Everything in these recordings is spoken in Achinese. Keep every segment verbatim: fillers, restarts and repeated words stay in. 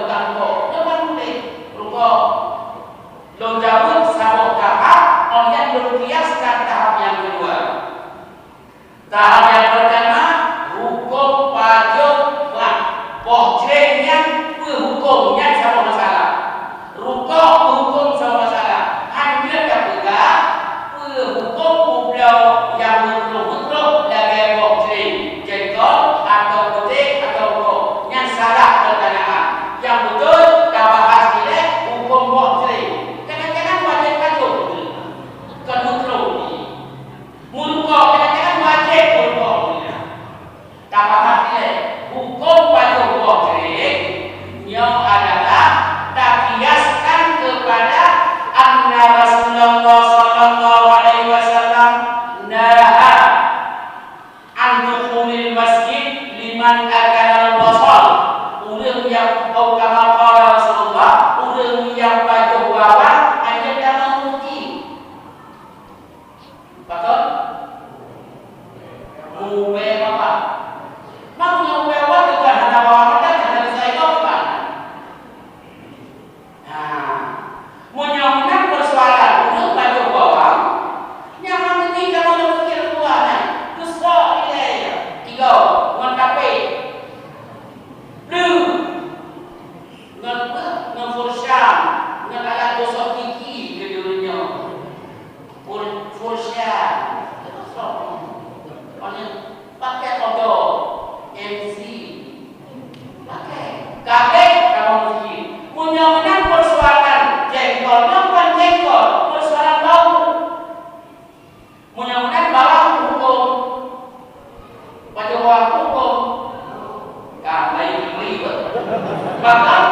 bukan rukok. Nyoe kan boleh rukok. Lôn jaweueb saboh tahap, óh lheueh lôn kiaskan tahap nyang keudua. Tahap nyang peurtama, hukôm pajoh boh jreng nyan peue hukôm, nyan saboh masalah. Rukok peue hukôm saboh masalah. Han jeuet tapeugah peue hukôm peubloe nyang meutroh-meutroh lagèe boh jreng, jengkol, atau putéh, atau rukok. Nyan salah peurtanyaan. Nyang beutôi, tabahas ilèe hukôm boh jreng. Kadang-kadang wajéb pajoh, kon meutroh. Meurukok, kadang-kadang wajéb meurukok. Tabahas ilèe, hukôm pajoh boh jreng nyoe adalah takiaskan keupada anna Rasulullah sallallahu alaihi wasallam naha an dukhulil masjid liman akalal basal. Ureueng nyang, au kama qala Rasulullah, ureueng nyang pajoh bawang, han jeuet tamong meuseujid. Pakon? Mubèe bawang. Meunyoe mubèe bawang, bukan hana bawang mantong, hana bisa igoe, bukan? Nah, meunyoe meunan persoalan ureueng pajoh bawang, nyan hana mungken kamoe lam meuseujid dua nyan. Geusok ilèe igoe ngon tapé. Bleu. Ngon peue? Ngon fursyang, ngon alat gosok gigi keu donya. Fur-, fursyang. Gosok. Pakai, pakai odol, M C. Pakai. Kabeh kamoe meuseujid. Meunyoe meunan persoalan jengkol, nyoe kon jengkol, persoalan bau. Meunyoe meunan bawang hukôm, pajoh bawang hukôm. Ka, laén meuri, beuh. Bahkan,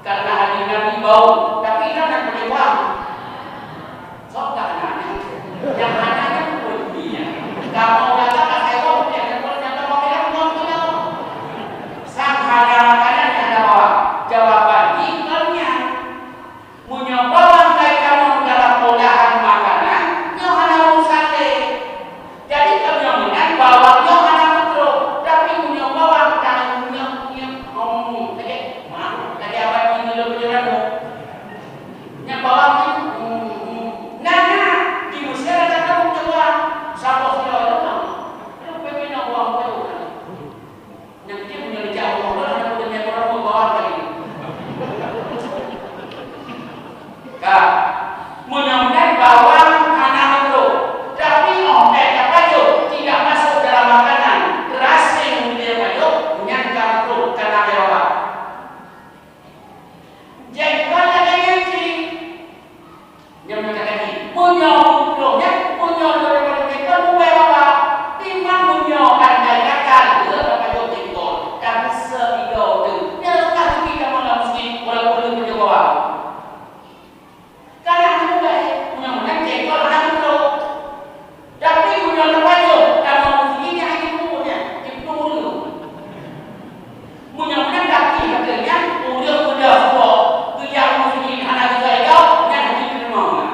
karena hadis Nabi bau, tapi kan nak pajoh bawang. Sok ka hana nyan. Nyang hana nyan pun dunia. Kamoe galak asai bau, nyang pun nyang ka pakai dah, bau tu dah. Sang hana makanan nyang hana bawang. Jawaban jih kon nyan. Meunyoe bawang ka itamong dalam olahan makanan, nyoe hana urusan lé. Jadi, kon nyoe meunan bawang nyoe hana meutroh, tapi meunyoe bawang ka nyok-nyok, hmm, lagèe, maaf, lagèe abang jih ngon lôn meunyoe nyoe. Nyan bawang nyan, hmm, hmm. Nah, nah, di Mesir ada kamoe bawang, saboh sidroe nyoe. Aduh, peunoh bawang tu. Nyang keuh meunyoe neujak rumoh droe, hana peue teumé, bawang tadi. Ka. Meunyoe meunan bawang hana meutroh, tapi óh ka tapajoh tidak masuk dalam makanan, terasing meunyoe tapajoh, nyan ka meutroh, ka na bawang. Jengkol lagèe nyan cit. Nyan meunan tadi, meunyoe muplôh nyan, meunyoe lôn dapat jengkol, mubèe bawang. Timbang meunyoe andai kata lôn dapat jengkol, ka beuseu igoe teuh. Nyan ka rugi kamoe lam meuseujid, walaupun lôn pajoh bawang. Kana hana mubèe, meunyoe meunan jengkol hana muplôh. Tapi meunyoe tapajoh, tamong meuseujid nyan hana jiplueng nyan, jiplueng ureueng. Meunyoe meunan gaki lagèe nyan, ureueng muda suboh geujak meuseujid hana geusai gob, nyan hana jiplueng nyan.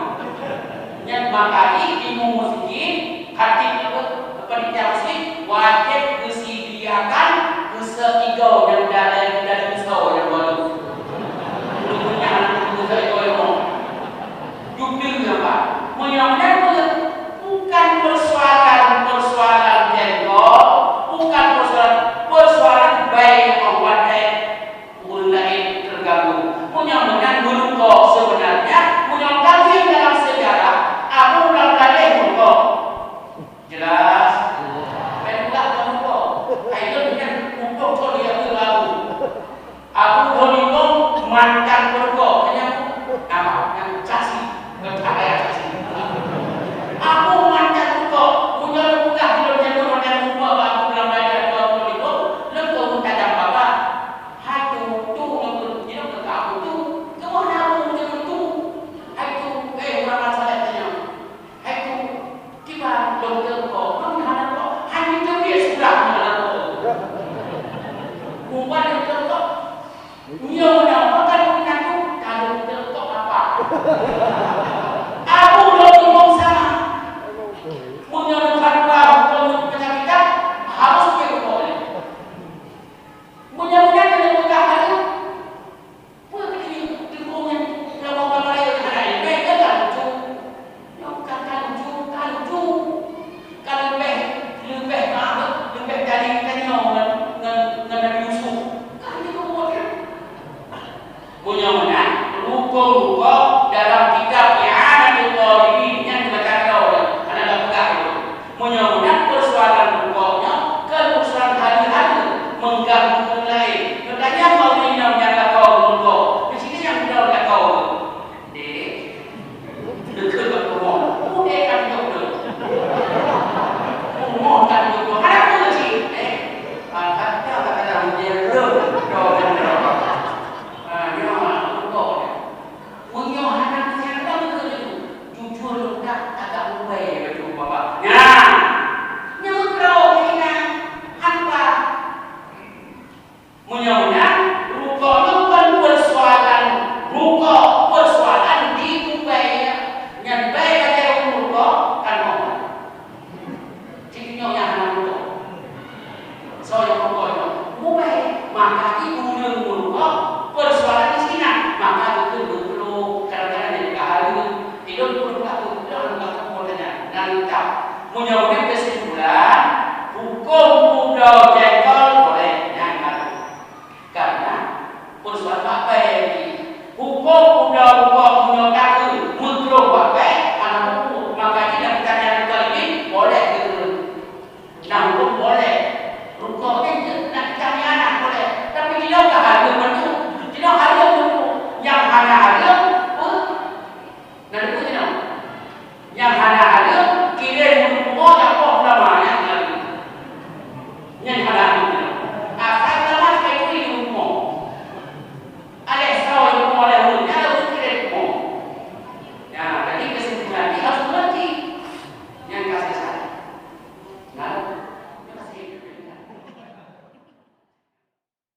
Nyan maka jih imum meuseujid, khatib, apa, panitia meuseujid, wajéb geusediakan geuseu igoe nyang dari, dari pisau nyang baru. Ureueng nyan hana geuseu igoe nyoe. Jubli nyan, Pak. Meunyoe beudôh keusimpulan, hukôm pulo J